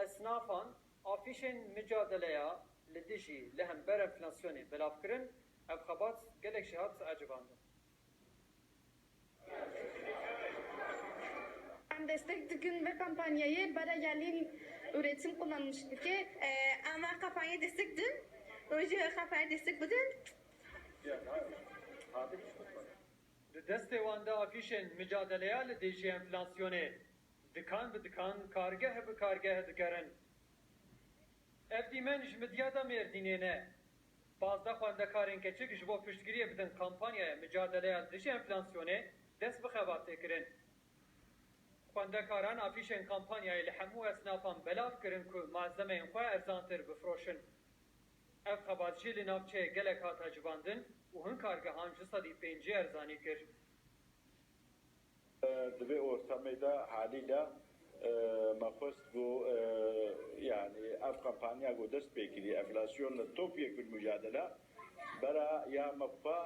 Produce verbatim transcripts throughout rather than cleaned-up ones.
Esnafan afîşên micadeleya li dijî li hember enflasyonê belav kirin, ev xebat gelek jê hat ecibandin. Em destek dikin ve kampanyayı bara yerli üretim kullanmış dike. Ee, Ama kampanya destek din. Önce kampanya destek budin. Di destê wan de afîşên micadeleya li dijî enflasyonê dikan bi dikan, kargeh bi kargeh digerin. Ev dîmen ji Midyada Mêrdînê ne. Pazdeh xwendekarên keçik ji bo piştgiriyê bidin kampanyaya micadeleya dijî enflasyonê dest bi xebatê kirin. Xwendekaran afîşên kampanyayê li hemû esnafan belav kirin ku malzemeyên xwe erzantir bifroşin. Ev xebat jî li navçeyê gelek hat ecibandin û hin kargehan ji sedî pêncî erzanî kir. Di vê ortamê de halîle me xwest ku yanî ev kampanya ku dest pê kirî, enflasyon li top yekun mucadele, bera ya me xwe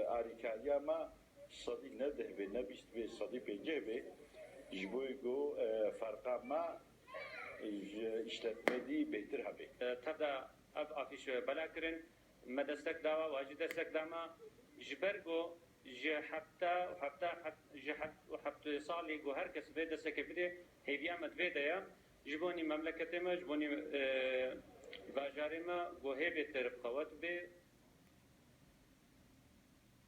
alîkariya me sedî ne deh bê, ne bîst bê, sedî pêncî bê, ji bo ku ferqa me ji îşletmedî bêtir hebe. Tev de ev afîş bela kirin, me destek dawa, wa jî destek dama, ji ber ku ji hefta û hefta heft, ji heft û heft salî ku her kes vê destekê bidê, hêviya me di vê de ye. Ji bonî memleketê me, ji bonî e, bajarê me ku hê bêtir bi qewet bê,